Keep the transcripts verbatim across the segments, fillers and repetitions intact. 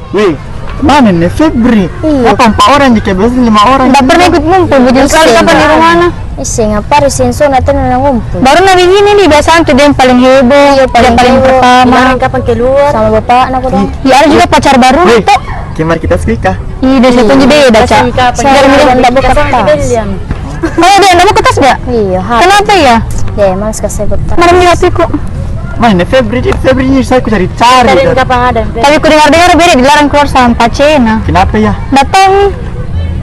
Weh, mana Nenek Febri? Iya. Apa empat orang ji, kayak biasa lima orang. Ndak pernah ikut ngumpul, bujang sekali kapan di rumah na. Ih, seng apa, ri seng so na tena na ngumpul. Baru na begini ni, biasa tu dia yang paling heboh, iya, dia paling heboh, paling pertama. Dilarang kapan keluar. Sama bapak na kodong. Iya, ada juga pacar baru tu. Weh, kemari kita suka. Ih, dah siapa ji beda, Cak. Biar ndak buka tas. Oh, dia ndak buka tas, Bak? Iya, ha. Kenapa ya? Dia males kasih buka tas. Mana ni H P ku? Mana ni Febri? Febri ni saya ku cari-cari. Tapi ku dengar-dengar beda dilarang keluar sama pacena. Kenapa ya? Datang.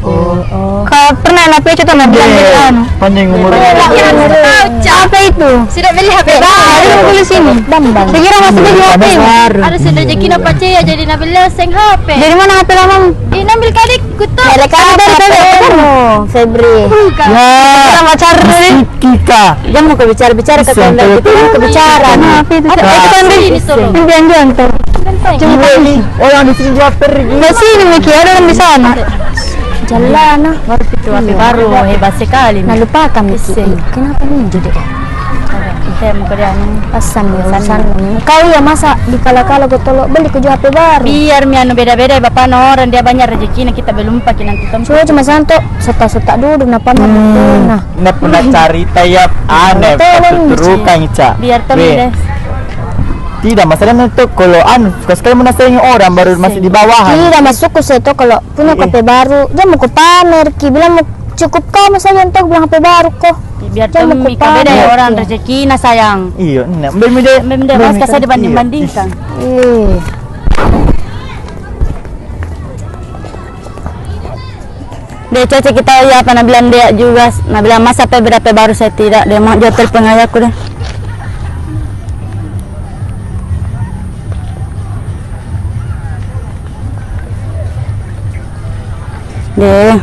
Oh. Kau pernah na pece tu, na bilang, bilang. Panjang umur. Apa itu? Sudah beli H P baru. Baru beli sini. Bambang. Saya kira masih beli H P baru. Ada sendal jeki na pace ya, jadi na beli seng H P. Dari mana H P lama? Ih, na ambil kali ku tu. Dari kali dari kali. Febri. Bukan. Ya. Kita pacar ni. Kika. Jangan mau bicara-bicara, kata orang gitu, jangan bicara. Kenapa itu? Ada apa sih ini, tolong? Ini jangan tu. Oh, yang di sini juga pergi. Di sini, Miki, ada orang di sana. Jalan, nah. Baru itu H P baru, hebat sekali. Nah, lupa kami. Kenapa ni jadi? Saya mau kerja ni. Pasang ni, pasang ni. Kau ya, masa dikala-kala kau tolong beli ku juga H P baru. Biar mi anu beda-beda, bapak na orang dia banyak rezeki, nah kita belum pakai nanti tempat. Cuma, cuma santok, setak-setak duduk, napa mah betul, nah. Nda pernah carita ya, aneh, terukang, Ica. Biar temen deh. Tidak, masalahnya tu kalau anu, suka sekali menasainya orang baru masih di bawah. Tidak, masukku saya tu kalau punya H P baru, dia mau ku pamer ki, bilang mau cukup kau masa yang tu bilang H P baru ko. Biar temen mi ka beda ya orang rezeki na sayang. Iya, nda, mbak mi deh. Mbak mi deh, mas kasih dibanding-bandingkan. Iya. Deh, cocok kita ya, apa na bilang dia juga, na bilang masa H P beda H P baru saya tidak, dia mau jual telepon ayahku deh. Deh.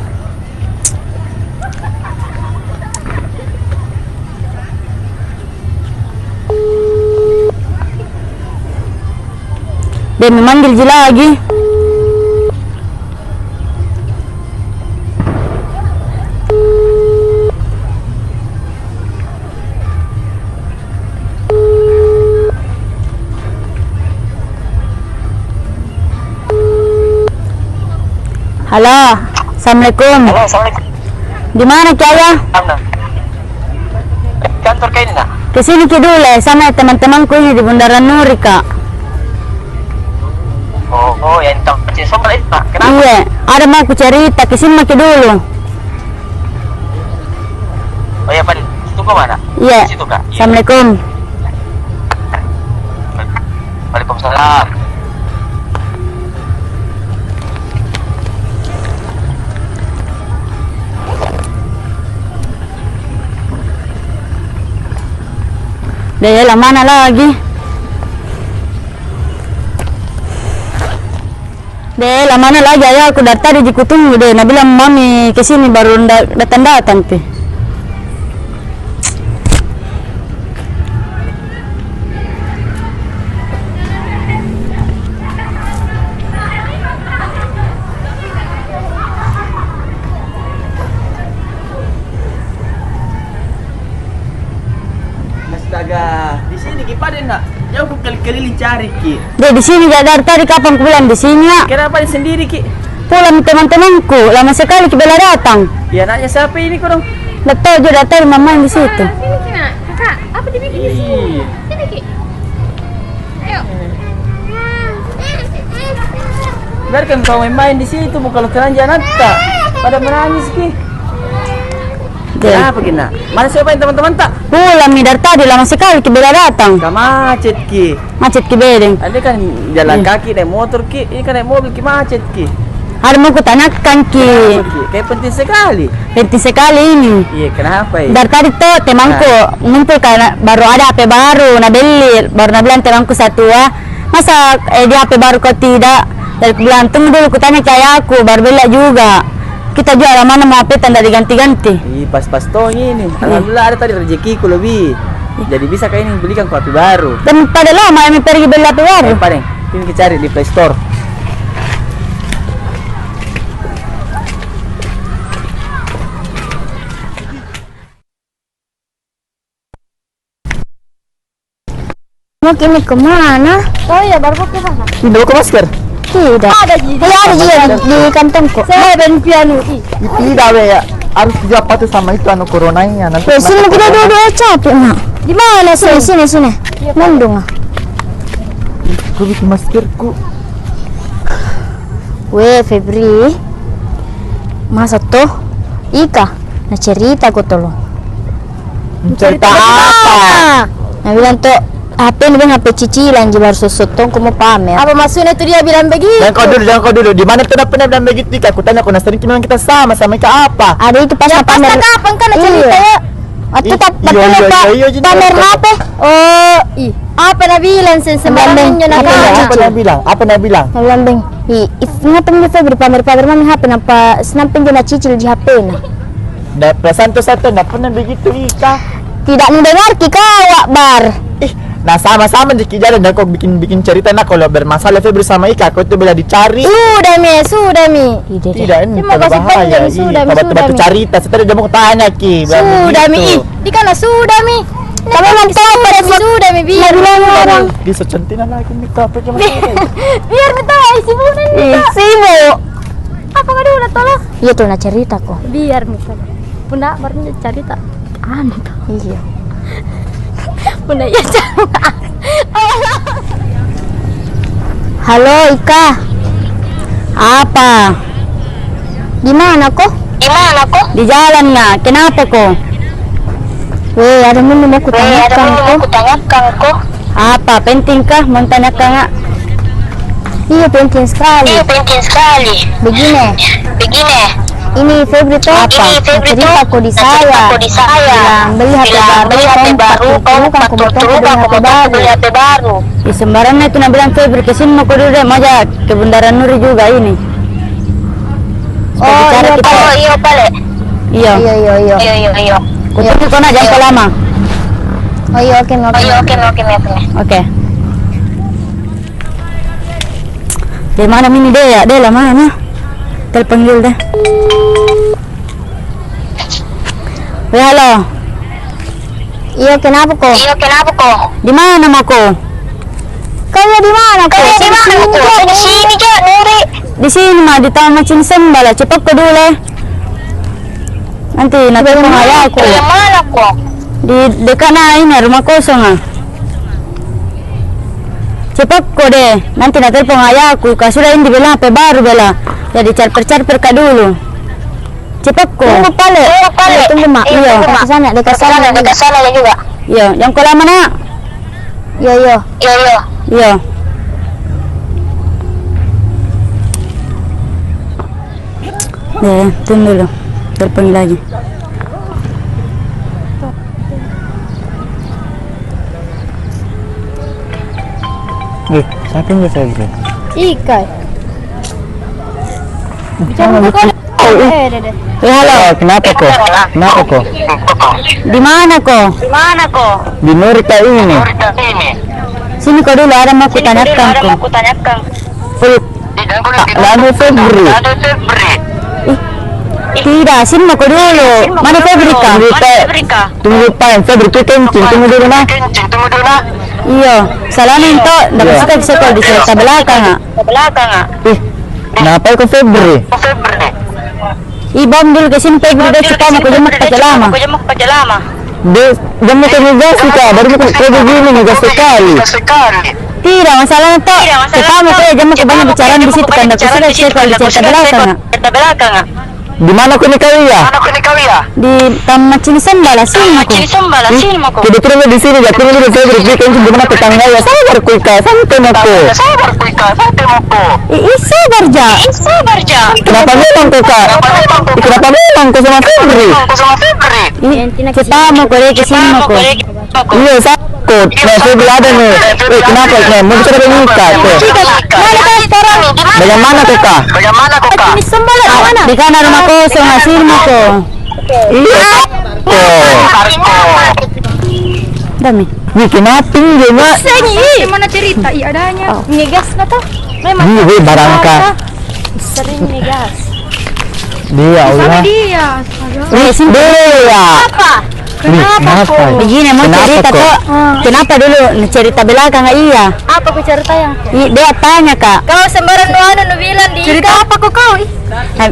Dia memanggil ji lagi. Halo, assalamualaikum. Halo, assalamualaikum. Di mana ki, Ayah? Kantor ka ini, nah? Ke sini ki dulu, eh, sama teman-temanku ini di Bundaran Nuri ka. Oh, oh, yang tempat Cik Sombal itu, nah. Kenapa? Iya, ada mau ku cerita, ke sini maki dulu. Oh ya, Pak, tunggu mana? Iya. Situ, Kak. Assalamualaikum. Waalaikumsalam. Deh, lah mana lagi? Deh, lah mana lagi ayahku, dari tadi ji kutunggu deh. Na bilang mami ke sini baru nda datang-datang pi. Astaga, di sini ki pada, nak? Jauh ku keliling cari ki. Deh, di sini ja dari tadi, kapan ku bilang di sini, ya? Kenapa di sendiri ki? Pulang teman-temanku, lama sekali ki bela datang. Ya, anaknya siapa ini, kodong? Nda tau juga, dari tadi main-main di situ. Sini ki, nak. Kakak, apa dibikin di sini? Sini ki. Ayo. Biarkan kau main-main di situ, bukan lo keranja natta. Pada menangis ki. Kenapa ki, nak? Mana siapa yang teman-teman ta? Pulang mi dari tadi, lama sekali ki bela datang. Ka macet ki. Macet ki bedeng. Ada kan jalan kaki, naik motor ki, ini kan naik mobil ki, macet ki. Ada mau kutanyakan ki. Kenapa ki? Kayak penting sekali. Penting sekali ini. Iya, kenapa ya? Dari tadi tuh temanku ngumpul karena baru ada H P baru na beli, baru na bilang temanku satu, ah, masa, eh, dia H P baru kau tidak? Dari ku bilang, tunggu dulu, kutanya ki ayahku, baru beli juga. Kita juga lama-lama H P tanda diganti-ganti. Ih, pas-pas tong ini. Alhamdulillah, ada tadi rezekiku lebih. Jadi bisa ka ini belikan ku H P baru. Dan pada lama mi pergi beli H P baru. Eh, paling. Ini kita cari di Play Store. Mau ki ini kemana? Oh iya, baru buka sana. Ini buka masker. Tidak. Ada ji. Iya, ada ji di, di kantongku. Saya ben pianu, ih. Ih, tidak, we. Harus juga patuh sama itu, anu, coronanya. Nanti weh, sini kita duduk, eh, capek, Mak. Di mana sini, sini, sini. Mendung, ah. Ih, ku bikin maskerku. Weh, Febri. Masa toh? Ika, na cerita ko tolong. Cerita apa? Na bilang toh, H P ni beng H P cicilan ji, baru sosotong ko mau pamer. Apa maksudnya tu dia bilang begitu? Jangan kau dulu, jangan kau dulu. Di mana tu na pernah bilang begitu, Ika? Aku tanya kau, na sering memang kita sama, sama Ika apa? Ada itu pas na pamer. Pas kapan kan na cerita ya? Waktu tak pamer H P. Oh, ih. Apa na bilang, sen sembarang nyo na bilang. Apa na bilang? Apa na bilang? Na bilang beng. Ih, if, ngapa mi Febri pamer-pamer mami H P, napa senang pengen na cicil ji H P na. Dah, perasaan tu satu, nda pernah begitu, Ika. Tidak mendengar ki kau, Akbar. Ih, nah, sama-sama dikit jalan, dan kau bikin-bikin cerita, nah, kalau bermasalah Febri sama Ika, kau tu boleh dicari. Sudah mi, sudah mi. Tidak, ini terlalu bahaya. Sudah mi, sudah mi. Cerita, setelah dia mau tanya ki. Sudah mi, ih, di kana sudah mi. Tapi memang tahu pada sudah mi, biar orang. Dia secantik lagi, Mika, apa cuma. Biar mi tahu, ai, sibuk ni, Mika. Sibuk. Apa kau dulu, tolong? Iya tu, na cerita ko. Biar mi, Mika. Puna baru cerita. Anu tu. Iya. Puna iya cerita. Halo, Ika. Apa? Di mana ko? Di mana ko? Di jalan nga. Kenapa ko? Weh, ada menu mau kutanyakan ko. Apa? Penting kah mau tanyakan nga? Iya, penting sekali. Iya, penting sekali. Begini. Begini. Ini Febri toh. Apa? Ini Febri toh. Cerita ko di saya. Bilang beli H P baru, kau empat puluh, kau mau beli H P baru. Ih, sembarang itu na bilang Febri, ke sini mako dulu deh, mau ja ke Bundaran Nuri juga ini. Oh, iya, pale. Iya. Iya, iya, iya. Iya, iya, iya. Kutunggu ko na, jangan ko lama. Oh, iya, oke, oke. Iya, oke, oke, oke. Oke. Dari mana mi ini deh ya? Deh lah mana? Telepon dulu deh. Weh, halo. Iyo, kenapa ko? Iyo, kenapa ko? Di mana mako? Kau di mana ko? Kau di mana ko? Di sini ja, Nuri. Di sini ma, di Taman Macini Sembala. Cepat ko dulu, eh. Nanti na telepon ayahku. Di mana ko? Di dekat na ini, rumah kosong, ah. Cepat ko deh, nanti na telepon ayahku. Ka sudah ini bela H P baru bela. Jadi carper-carper ka dulu. Cepat ko. Tunggu pale. Tunggu pale. Tunggu ma. Iya, tunggu ma. Ke sana, dekat sana juga. Iya, jangan ko lama, nak. Iya, iya. Iya, iya. Iya. Ya, ya, tunggu dulu. Telepon lagi. Eh, siapa yang biasa gitu? Ikai. Bicara sama dulu. Eh, deh, deh. Eh, halo. Eh, kenapa ko? Kenapa ko? Di mana ko? Di mana ko? Di Nuri ka ini. Sini ko dulu, ada mau kutanyakan ko. Lanu Febri. Ih, tidak, sini mako dulu. Mana Febri ka? Tunggu, Pak. Tunggu, Pak. Febri tu kencing. Tunggu dulu, nah. Iyo, salahnya itu, ndak suka di sekolah, di cerita belakang, ah. Ih, kenapa ko Febri? Ih, bang dulu ke sini, Febri, dia cepat mako jemuk pakai lama. Dia, dia mau ke negasi ka, baru mau ke begini, negasi sekali. Tidak, masalahnya toh, pertama toh, jangan kebanyak bicara di situ, kan ndak suka saya kalau dicerita belakang. Di mana ko ni kau iya? Di Taman Macini Sembala, sini mako. Kebetulan di sini, ya, tunggu dulu, saya berpikir di mana tetangga ya, sabar ko Ika, santai mako. Ih, ih, sabar ja. Kenapa memang ko Ika? Kenapa memang ko sama Febri? Ih, kita mako deh ke sini mako. Iya, sa-, ko, nah, saya bilang ada nih. Eh, kenapa, nah, mau bicara dengan Ika, tuh. Mana kau sekarang? Bagaimana ko Ika? Di sana rumah kosong, hasil mako. Iya, ko. Dami. Ih, kenapa dia, Mak? Gimana cerita? Iya, adanya. Ngegas na toh. Memang. Ih, weh, barangka. Sering ngegas. Dia, Allah. Dia, astaga. Ih, dia. Apa? Kenapa ko? Begini mau cerita ko. Kenapa dulu? Cerita belakang iya. Apa ko cerita yang? Dia tanya, Kak. Kau sembarang nu anu, nu bilang di. Cerita apa ko kau?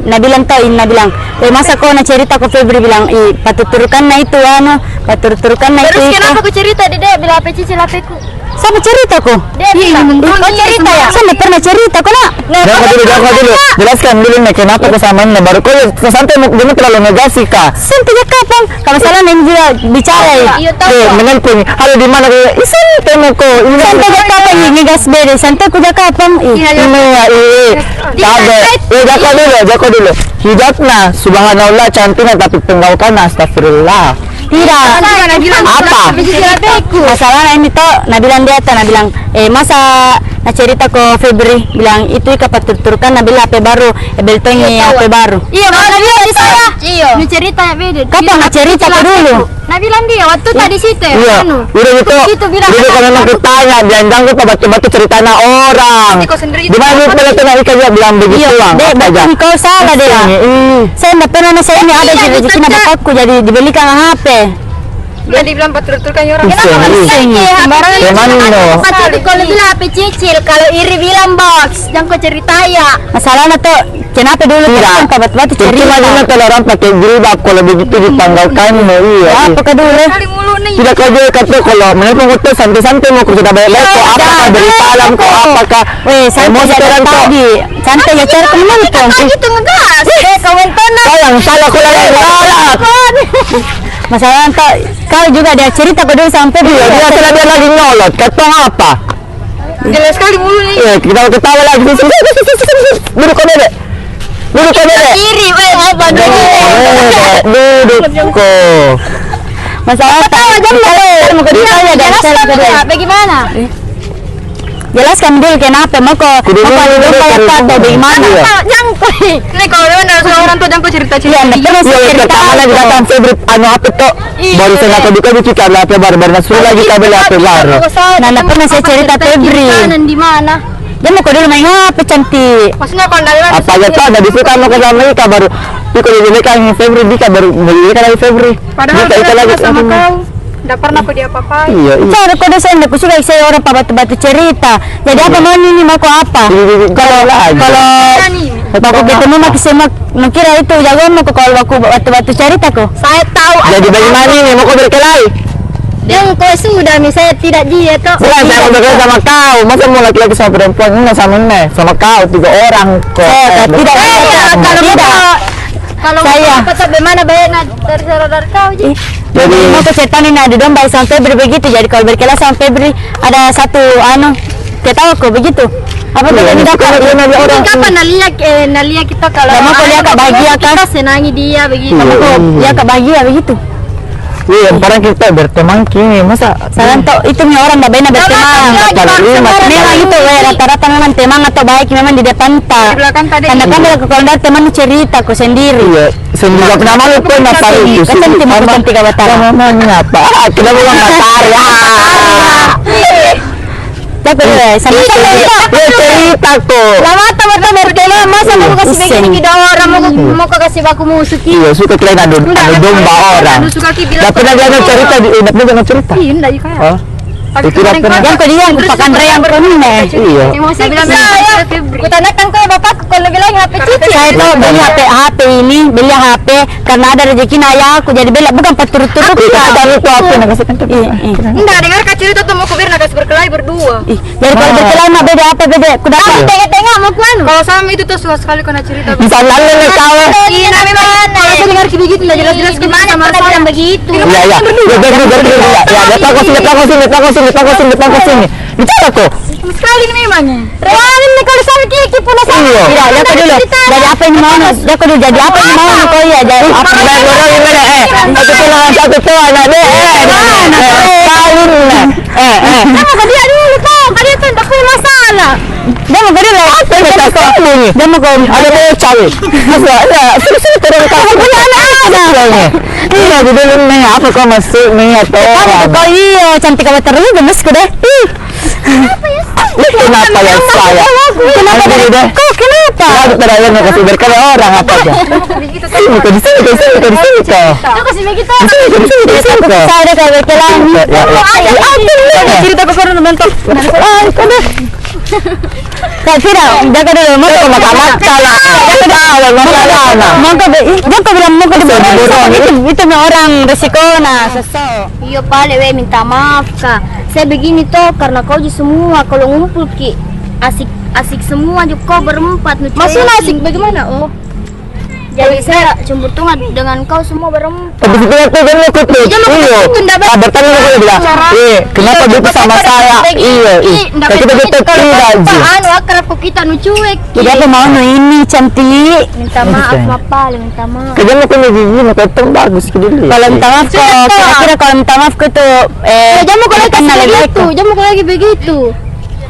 Na bilang to, na bilang, "Eh, masa ko na cerita ko Febri bilang, ih, patuturukan na itu anu, patuturukan na itu." Terus kenapa ko cerita di dia bilang apa cicil apeku? Siapa cerita ko? Dia bilang. Ih, kau cerita ya? Saya nda pernah cerita ko, nak. Jangko dulu, jangko dulu. Jelaskan dulu, nak, kenapa ko sama ini, baru ko santai, jangan terlalu negasi, Kak. Santai ja kapang. Kalau salah neng juga bicara. Iya, tahu. Eh, menelpon. Halo, di mana ko? Ih, santai mo ko. Santai ja kapang, ini gas bede. Santai ko ja kapang. Ih. Ini ya, ih. Tabe. Eh, jangko dulu, jangko dulu. Hijabna, subhanallah, cantikna, tapi penggaukanna, astagfirullah. Tidak. Apa? Masalahna ini to, na bilang dia to, na bilang, eh, masa na cerita ko Febri, bilang itu ika patuturukan, na beli H P baru, eh, beli tongi H P baru. Iya, mana dia di saya? Iya. Ni cerita ya beda. Kau na cerita ko dulu. Na bilang dia waktu tadi situ ya, anu. Udah gitu. Situ bilang. Udah gitu, memang kita tanya, jangan-jangan kau batu-batu ceritana orang. Di mana lu pernah tengok ika dia bilang begitu, Bang? Dek, betul kau salah deh. Saya nda pernah, saya ini ada rezeki na bapakku jadi dibelikan H P. Dia dibilang betul-betul kan orang. Kenapa kau sih sembarangan? Pasti kalau bilang H P cicil, kalau iri bilang box, jangan kau cerita ya. Masalahnya tuh, kenapa dulu kita batu-batu cerita? Cuma dia kalau orang pakai jilbab, kalau begitu dipanggalkan, iya. Apa kau dulu? Tidak kau juga kata kalau menelpon kau tuh santai-santai mau kerja baik-baik, kau apakah beri salam, kau apakah emosi orang tuh? Santai ja cara kau menelpon. Gitu ngegas. Kau yang salah, kau lagi salah. Masalah tuh, kau juga dia cerita kau dulu sampai. Iya, dia salah, dia lagi nyolot. Kata apa? Jelas sekali mulutnya. Iya, kita ketawa lagi. Duduk kau, Bebek. Duduk kau, Bebek. Kiri, weh, apa dulu? Duduk kau. Masalah tahu aja, mau kau ditanya dari saya kedua. Bagaimana? Jelaskan dulu kenapa mau kau, mau kau dulu kau atau bagaimana? Jangan kau. Ini kalau memang dari seorang tuh jangan kau cerita-cerita. Iya, nda pernah saya cerita. Pertama lagi datang Febri, anu apa tuh? Baru saya nggak tahu, bukan itu, kita beli H P baru, baru masuk lagi kita beli H P baru. Nah, nda pernah saya cerita Febri. Di mana? Dia mau kau dulu main apa, cantik? Maksudnya kalau dari mana? Apa aja tuh, ada di situ kan mau ke sama Ika baru. Ika udah jelek kan Febri, Ika baru jelek lagi Febri. Padahal kita lagi sama kau. Nda pernah kau diapa-apain. Iya, iya. Cara kau dosen, aku suka saya orang pa batu-batu cerita. Jadi apa mau ini, mau kau apa? Kalau, kalau mau kau ketemu maki semua, nukira itu jagoan mau kau kalau aku batu-batu cerita kau. Saya tahu. Jadi bagaimana ini? Mau kau berkelahi? Yang kau sudah, misalnya tidak dia toh. Bukan, saya mau berkelahi sama kau. Masa mau laki-laki sama perempuan? Enggak, sama ini, sama kau, tiga orang kau. Saya tidak, kalau tidak. Kalau saya. Apa tuh, bagaimana baiknya dari saudara kau ji? Jadi mau kau cerita ini, ada domba sama Febri begitu. Jadi kalau berkelahi sama Febri, ada satu anu, ketawa kau begitu. Apa tuh, jadi dapat? Kapan na lia, eh, na lia kita kalau mau kau lia kak bahagia kan? Kita senangi dia begitu. Mau kau lia kak bahagia begitu. Iya, yang parah kita berteman kini, masa? Salah toh, itu mi orang nda bena berteman. Memang itu, weh, rata-rata memang teman atau baik memang di depan ta. Di belakang tadi. Karena kan kalau nda teman cerita ko sendiri. Iya, sendiri. Nda pernah malu pun apa itu. Kan cantik, cantik Batara. Namanya apa? Ah, kita bukan Batara. Tapi, eh, sama-sama. Iya, cerita ko. Lama tamat berteman, masa mau kasih begini-gini orang, mau, mau kasih baku musuh ki. Iya, suka kalian adu, adu domba orang. Nda pernah dia cerita di, eh, nda pernah dia cerita. Iya, nda juga. Hah? Itu nda pernah. Yang kedua, aku pakai rayang penuh, eh. Iya. Emosi. Saya bilang, "Saya, ku tanyakan kau, bapakku, kalau bilang H P cicil." Saya tuh beli H P, H P ini, beli H P karena ada rezeki ayahku, jadi beli, bukan paturut-turut. Aku tak tahu itu apa, nak kasih kan. Iya, iya. Nda, dengar kak cerita tuh, mau ku biar nak kasih berkelahi berdua. Ih, jadi kalau berkelahi mah beda apa, beda? Ku dapat. Tengah-tengah mau ku anu. Kalau sama itu tuh suka sekali kau nak cerita. Bisa lalu nih kau. Iya, memang. Kalau saya dengar kayak begitu, nda jelas-jelas. Gimana kita bilang begitu? Iya, iya. Ya, ya, ya, ya, ya, depan kau sini, depan kau sini, depan kau sini, depan kau sini, depan kau sini. Bicara kau. Sekali ini memangnya. Real ini kalau sama Kiki pun sama. Iya. Tidak, jangko dulu. Jadi apa ini mau? Jangko dulu, jadi apa ini mau kau, iya, jadi apa? Baik, orang ini, eh, satu tulang, satu tulang, anak dia, eh, eh, kau ini, eh, eh. Sama ke dia dulu, kau. Kau dia tuh tak punya masalah. Dia mau ke dia lah. Apa yang kau sambung ni? Dia mau kau. Ada bocah ni. Masuk, ada. Sini, sini, turun kau. Apa punya anak? Iya, di dalam ni, apa kau masuk ni, atau apa? Kau, iya, cantik kau terus, gemes kau deh. Ih. Apa ya? Kenapa yang saya? Kenapa? Kau kenapa? Kenapa terakhir mau kasih berkata orang apa aja? Sini kau, di sini kau, di sini kau, di sini kau. Kau kasih begitu. Di sini kau, di sini kau, di sini kau. Saya ada kabar kelam. Ya, ya. Cerita ke korang teman kau. Ah, kau dah. Kak Fira, jaga dulu. Mau kau makan, makan lah. Jaga dulu. Mau kau be-, ih, jangan kau bilang mau kau diborong. Itu, itu orang resiko nah, seso. Iyo pale weh, minta maaf ka. Saya begini toh karena kau ji semua, kalau ngumpul ki asik, asik semua ji kau berempat, nu. Maksudnya asik bagaimana? Oh. Jadi saya cemburu dengan kau semua berempat. Tapi sebenarnya kau kan mau ikut. Iyo. Bertanya kau bilang, eh, kenapa dia sama saya? Iyo, iyo. Tapi kita tidak ji. Anu, akrab kok kita, nu cuek. Jadi apa mau nu ini, cantik? Minta maaf, Papa, minta maaf. Kau jangan kau gigi, kau tong bagus ke dulu. Kalau minta maaf kau, kira-kira kalau minta maaf kau tu, eh, jangan kau lagi begitu, jangan kau lagi begitu.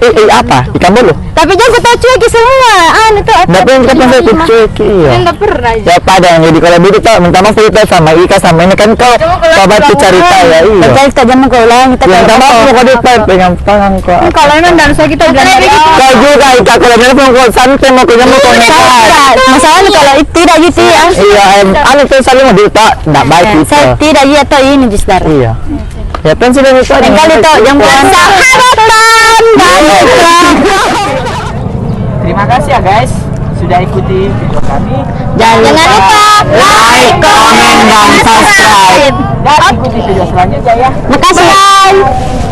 Eh, eh, apa? Ikan bolu? Tapi jangan kau tahu cuek semua. Anu tu, apa? Ndak pernah kita pasal ikut cuek, iyo. Ndak pernah. Ya, pada yang jadi kalau begitu, minta maaf kita sama Ika, sama ini kan kau, kau bantu cerita ya, iyo. Jangan kau ulang, kita minta maaf mau kau depan pegang tangan kau. Kalau memang ndak usah kita bilang dari awal. Kau juga, Ika, kalau memang kau santai mau kau jangan kau nekat. Masalahnya kalau itu tidak gitu ya. Iya, em, anu tu saling mau tak, ndak baik itu. Saya tidak iya toh ini, Jisdar. Iya. Ya kan sudah itu. Lain kali toh, jangan persahabatan dan. Terima kasih ya guys, sudah ikuti video kami. Jangan lupa like, komen, dan subscribe. Dan ikuti video selanjutnya ya. Makasih. Bye.